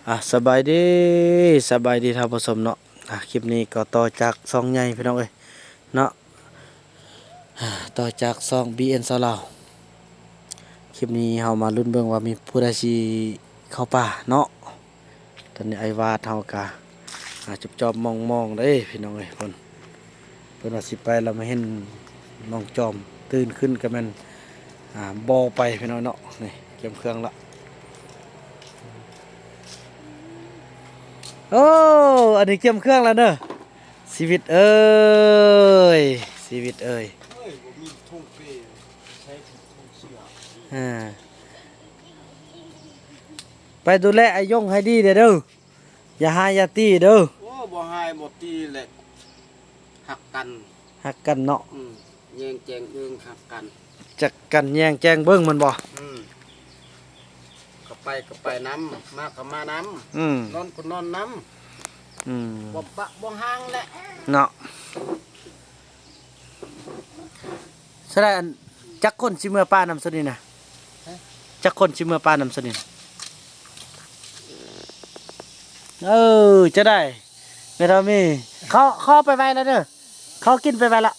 ອ່າ ສະບາຍດີ ສະບາຍດີທ່ານຜູ້ຊົມເນາະ. ອ່າ ຄລິບນີ້ກໍຕໍ່ຈາກຊ່ອງໃຫຍ່ພີ່ນ້ອງເອີຍເນາະ ອ່າ ຕໍ່ຈາກຊ່ອງ ບີເອັນ ຊາວລາວ. ຄລິບນີ້ເຮົາມາລຸ້ນເບິ່ງວ່າມີຜູ້ໃດຊິເຂົ້າປ່າເນາະ. ຕອນນີ້ອ້າຍວາດເຮົາກະ ອ່າ ຈອບໆມອງໆເດ້ພີ່ນ້ອງເອີຍ. ເພິ່ນ ເພິ່ນວ່າຊິໄປ ລະມາເຫັນນ້ອງຈອມຕື່ນຂຶ້ນກະແມ່ນ ອ່າ ບໍ່ໄປພີ່ນ້ອງເນາະ. ນີ້ກຽມເຄື່ອງລະ. ໂອ້ ອັນນີ້ກຽມເຄື່ອງລະເດີ. ຊີວິດເອີຍ ຊີວິດເອີຍ. ເອີຍ ບໍ່ມີຖົງເປ ໃຊ້ຖົງເສືອ. ອ່າ ໄປດູແລອ້າຍຍົງໃຫ້ດີເດີ. ຢ່າຮ້າຍຢ່າຕີເດີ. ໂອ້ ບໍ່ຮ້າຍບໍ່ຕີແຫຼະ ຮັກກັນ ຮັກກັນເນາະ. ອືມ ແຍງແຈງເບິ່ງ ຮັກກັນ ຈັກກັນແຍງແຈງເບິ່ງແມ່ນບໍ່? ອືມ ກະໄປກະໄປນຳ ມາກະມານຳ. ອືມ ນອນກະນອນນຳ. ອືມ ບໍ່ປະບໍ່ຮ້າງແຫຼະເນາະ. ສະນັ້ນ ອັນ ຈັກຄົນຊິເມືອປ່ານຳຊຸດນີ້ນະ? ຮະ? ຈັກຄົນຊິເມືອປ່ານຳຊຸດນີ້ນະ? ເອີ ຈະໄດ້ ແມ່ເຖົ້າມີ ເຂົາ ເຂົາເອົາໄປໄວ້ລະເດີ ເຂົາກິນໄປໄວ້ລະ.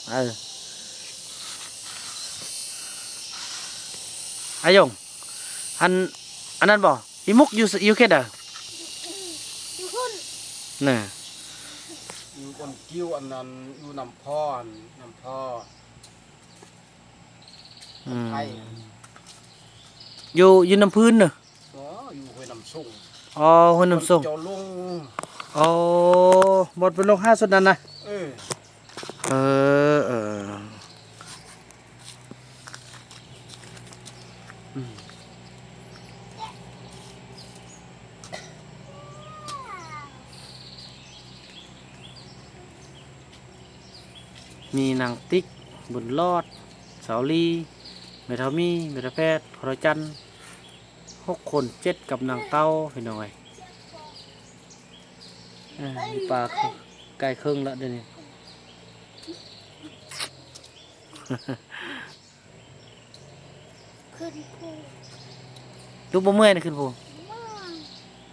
ເອີ ອາຍົງ ອັນ ອັນນັ້ນບໍ່? ອີມຸກຢູ່ ຢູ່ເຂດໃດ? ຢູ່ພຸ້ນ ນະ ຢູ່ບ່ອນກິ້ວ ອັນນັ້ນ ຢູ່ນຳພໍ່ ອັນນຳພໍ່. ອືມ ຢູ່ ຢູ່ນຳພື້ນເນາະ. ອໍ ຢູ່ຫ້ວຍນ້ຳສົງ. ອໍ ຫ້ວຍນ້ຳສົງ ເຈົ້າລົງ. ອໍ ບ່ອນເພິ່ນລົງຫາສຸດນັ້ນນະ. ເອີ ເອີ ເອີ ອືມ. ມີນາງຕິກ, ບຸນຫຼອດ, ສາວລີ, ແມ່ເຖົ້າມີ, ແມ່ເຖົ້າແພດ, ພໍ່ເຖົ້າຈັນ ຫົກຄົນ ເຈັດ ກັບນາງເຕົ້າ ພີ່ນ້ອງເອີຍ. ເອີ ມີປາ ໃກ້ເຄິ່ງລະດຽວນີ້. ຂຶ້ນພູ ລູກບໍ່ເມື່ອຍນະ ຂຶ້ນພູ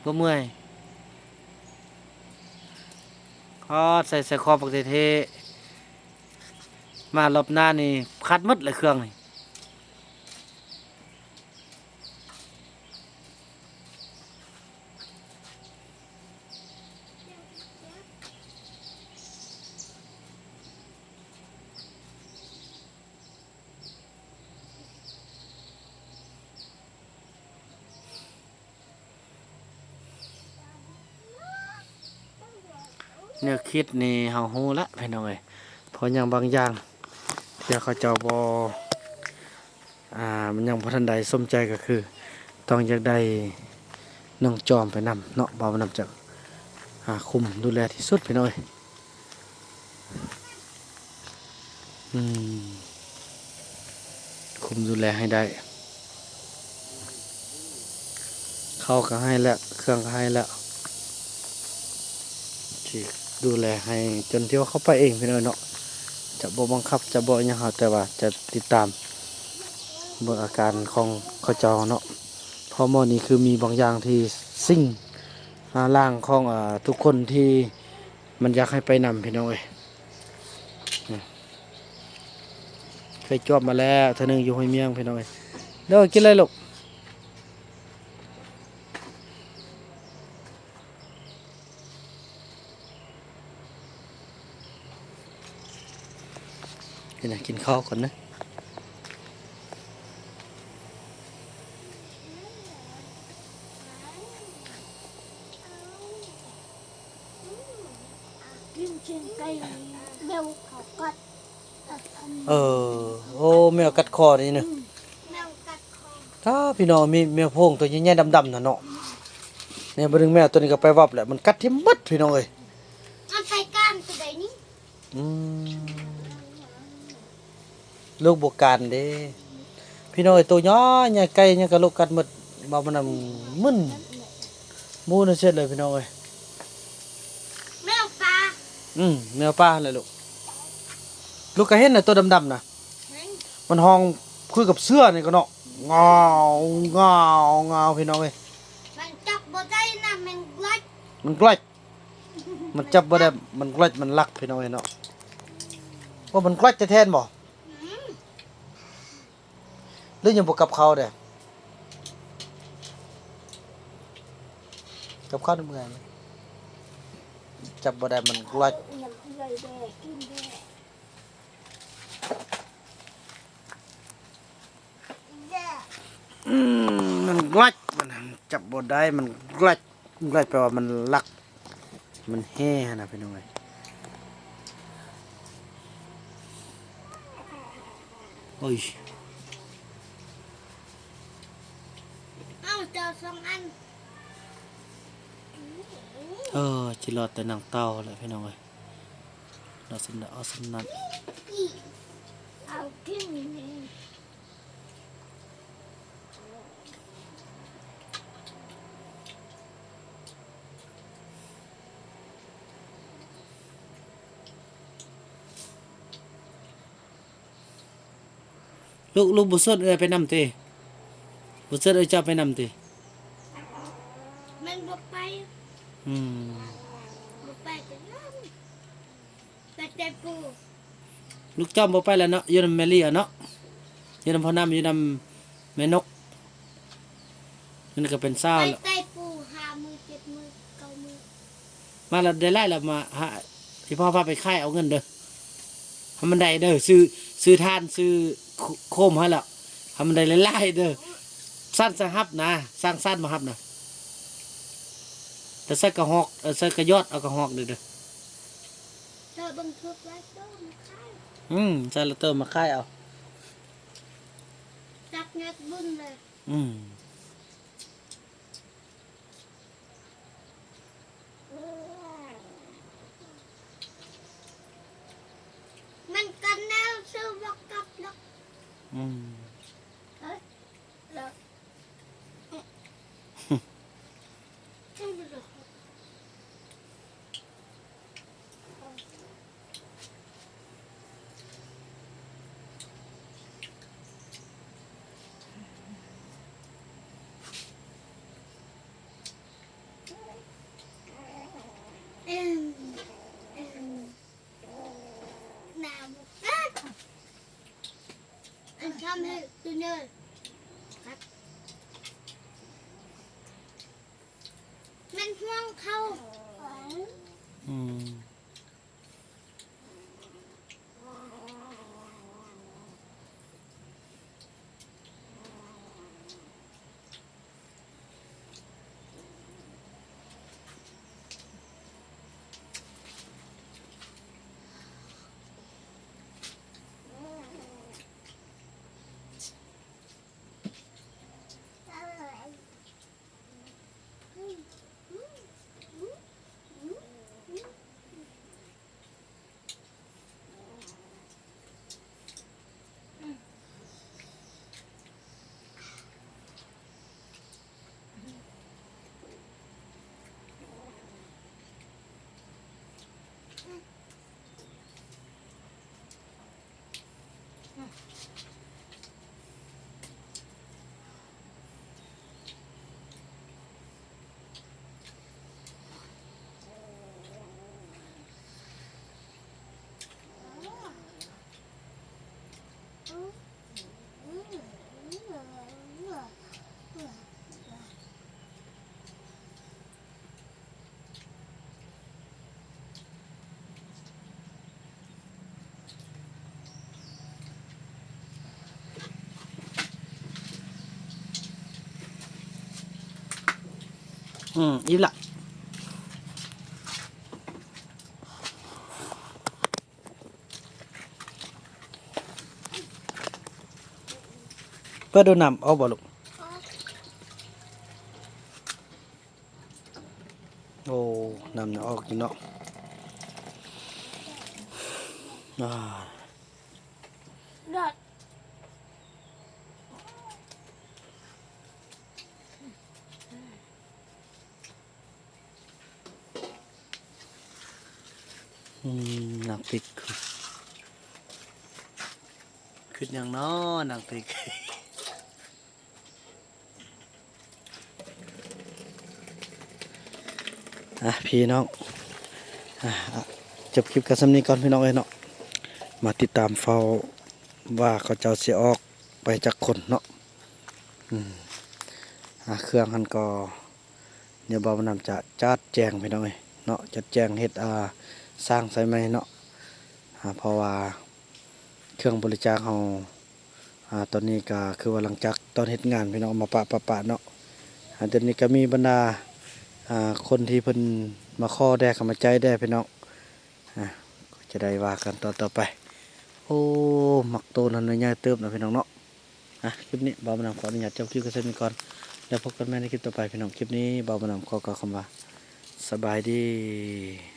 ບໍ່ເມື່ອຍ. ອໍ ໃສ່ ໃສ່ຄອບັກເທໆ ມາລອບໜ້ານີ້ຂາດໝົດແຫຼະເຄື່ອງນີ້. ແນວຄິດນີ້ເຮົາຮູ້ລະ ພີ່ນ້ອງເອີຍ ເພາະຫຍັງບາງຢ່າງທີ່ເຂົາເຈົ້າບໍ່ ອ່າ ມັນຍັງບໍ່ທັນໄດ້ສົມໃຈ ກໍຄືຕ້ອງຢາກໄດ້ນ້ອງຈອມໄປນຳເນາະ ບ່າວນຳຈະ ອ່າ ຄຸມດູແລທີ່ສຸດ ພີ່ນ້ອງເອີຍ. ອືມ ຄຸມດູແລໃຫ້ໄດ້ ເຂົ້າກໍໃຫ້ແລ້ວ ເຄື່ອງກໍໃຫ້ແລ້ວ ຊິດູແລໃຫ້ຈົນທີ່ວ່າເຂົ້າໄປເອງ ພີ່ນ້ອງເນາະ. ຈະບໍ່ບັງຄັບ ຈະບໍ່ຫຍັງເຮົາ ແຕ່ວ່າຈະຕິດຕາມເບິ່ງອາການຂອງເຂົາເຈົ້າເນາະ ເພາະໝໍນີ້ຄືມີບາງຢ່າງທີ່ສິ່ງ ອ່າ ຮ່າງຂອງ ອ່າ ທຸກຄົນທີ່ ມັນຢາກໃຫ້ໄປນຳ ພີ່ນ້ອງເອີຍ. ເຄີຍຈວບມາແລ້ວເທື່ອໜຶ່ງຢູ່ຫ້ວຍມຽງ ພີ່ນ້ອງເອີຍ. ເດີ ກິນເລີຍລູກ. ກິນນະ ກິນເຂົ້າກ່ອນນະ. ກິນຊີ້ນໄກ່ ແມວເຂົາກັດ. ເອີ ໂອ້ ແມວກັດຄໍນີ້ນະ. ອືມ ແມວກັດຄໍ. ຖ້າພີ່ນ້ອງມີແມວໂພງຕົວໃຫຍ່ໆດຳໆນະເນາະ. ແນວບໍ່ດຶງແມວຕົວນີ້ກໍໄປວັບແຫຼະ ມັນກັດຖິ້ມເບິດ ພີ່ນ້ອງເອີຍ. ມັນໄປກ້ານຕົວໃດນີ້? ອືມ ລູກບໍ່ການເດ້ ພີ່ນ້ອງເອີຍ. ໂຕໃຫຍ່ໃຫຍ່ ໄກ່ຫຍັງກະລູກກັດໝົດ ວ່າມັນນຳມຶນ ໝູນຳເສັດເລີຍ ພີ່ນ້ອງເອີຍ. ແມວປ່າ. ອືມ ແມວປ່າຫັ້ນແຫຼະລູກ. ລູກກະເຫັນນະ ໂຕດຳໆນະ ມັນຮ້ອງຄືກັບເສືອນີ້ກະເນາະ ງາວ ງາວ ງາວ ພີ່ນ້ອງເອີຍ. ມັນຈັບ ບໍ່ໄດ້ນະ ມັນກວດ ມັນກວດ ມັນຈັບບໍ່ໄດ້ ມັນກວດ ມັນລັກ ພີ່ນ້ອງເອີຍເນາະ. ໂອ້ ມັນກວດແທ້ໆ ແມ່ນບໍ່? ອືມ ຫຼືຍັງບໍ່ກັບເຂົ້າເດ້? ກັບເຂົ້າໃນເມືອງ ຈັບບໍ່ໄດ້ ມັນກວດ. ອືມ ມັນກວດ ມັນຈັບບໍ່ໄດ້ ມັນກວດ ກວດແປວ່າມັນລັກ ມັນແຮ່ຫັ້ນນະ ພີ່ນ້ອງເອີຍ. ໂອ້ຍ ເອົາ ເຈົ້າສອງອັນ ເອີ ຊິລອດແຕ່ນາງເຕົ່າແຫຼະ ພີ່ນ້ອງເອີຍ. ເອົາສ່ຳ ເອົາສ່ຳນັ້ນ ເອົາກິນນີ້. ລູກ ລູກບໍ່ຊວນເອື້ອຍໄປນຳຕິ? ບໍ່ຊວນເອື້ອຍເຈົ້າໄປນຳຕິ? ມັນບໍ່ໄປ. ອືມ ບໍ່ໄປ ໄປນຳ ໄປແຕ່ປູ່. ລູກເຈົ້າບໍ່ໄປແລ້ວເນາະ ຢູ່ນຳແມ່ລີເນາະ ຢູ່ນຳພໍ່ນຳ ຢູ່ນຳແມ່ນົກ. ມັນກໍເປັນຊາວແລ້ວ ໄປແຕ່ປູ່ ຫ້າມື້ ເຈັດມື້ ເກົ້າມື້ ມາແລ້ວໄດ້ຫຼາຍແລ້ວ ມາຫາ ອີພໍ່ພາໄປຂາຍເອົາເງິນເດີ ໃຫ້ມັນໄດ້ເດີ ຊື້ ຊື້ຖ່ານ ຊື້ໂຄມໃຫ້ແລ້ວ ໃຫ້ມັນໄດ້ຫຼາຍໆເດີ. ຊັ້ນຈັ່ງຮັບນະ ສ້າງຊັ້ນມາຮັບນະ ແຕ່ໃສ່ກະຮອກ ເອີ ໃສ່ກະຍອດເອົາກະຮອກເດີ ເດີ. ເຈົ້າເບິ່ງທຸບຫຼາຍໂຕມາຂາຍ ອືມ ໃສ່ຫຼາຍໂຕມາຂາຍເອົາ ຈັກຍອດບຸນເລີຍ ອືມ. ມັນກັນແນວຊື່ບໍ່ກັບດອກ ອືມ. ເອີ ເອີ ອັນທຳໃຫ້ຕົວໃຫຍ່ ມັນຫ່ວງເຂົ້າ ອືມ. ອືມ ອີ່ມລະ ເປີດດູ ນ້ຳອອກບໍ່ລູກ? ໂອ້ ນ້ຳຍັງອອກຢູ່ເນາະ ອາ. ອືມ ນາງຕິກ ຄຶດຫຍັງນໍ ນາງຕິກ? ອ່ະ ພີ່ນ້ອງ ອ່ະ ຈົບຄລິບກັນສ່ຳນີ້ກ່ອນ ພີ່ນ້ອງເອີຍເນາະ. ມາຕິດຕາມເຝົ້າວ່າເຂົາເຈົ້າຊິອອກໄປຈັກຄົນເນາະ. ອືມ ອ່າ ເຄື່ອງຫັ້ນກໍ ດຽວບ່າວບຸນນຳຈະຈັດແຈງ ພີ່ນ້ອງເອີຍເນາະ, ຈັດແຈງເຮັດ ອ່າ ສ້າງໃສ່ໃໝ່ເນາະ. ອ່າ ເພາະວ່າເຄື່ອງບໍລິຈາກເຮົາ ອ່າ ຕອນນີ້ກໍຄືວ່າຫຼັງຈາກຕອນເຮັດງານ ພີ່ນ້ອງ ເອົາມາປະ ປະ ປະເນາະ. ອ່າ ດຽວນີ້ກໍມີບັນດາ ອ່າ ຄົນທີ່ເພິ່ນມາຂໍແດ່ ເຂົ້າມາຈ່າຍແດ່ ພີ່ນ້ອງ. ອ່າ ກໍຈະໄດ້ວ່າກັນຕອນຕໍ່ໄປ. ໂອ້ ໝາກໂຕນຫັ້ນໜ່ວຍໃຫຍ່ເຕີບເນາະ ພີ່ນ້ອງເນາະ. ອ່ະ ຄລິບນີ້ບ່າວບຸນນຳຂໍອະນຸຍາດຈົບຄລິບກັນສ່ຳນີ້ກ່ອນ ແລ້ວພົບກັນໃໝ່ໃນຄລິບຕໍ່ໄປ ພີ່ນ້ອງ. ຄລິບນີ້ບ່າວບຸນນຳຂໍກ່າວຄຳວ່າ ສະບາຍດີ.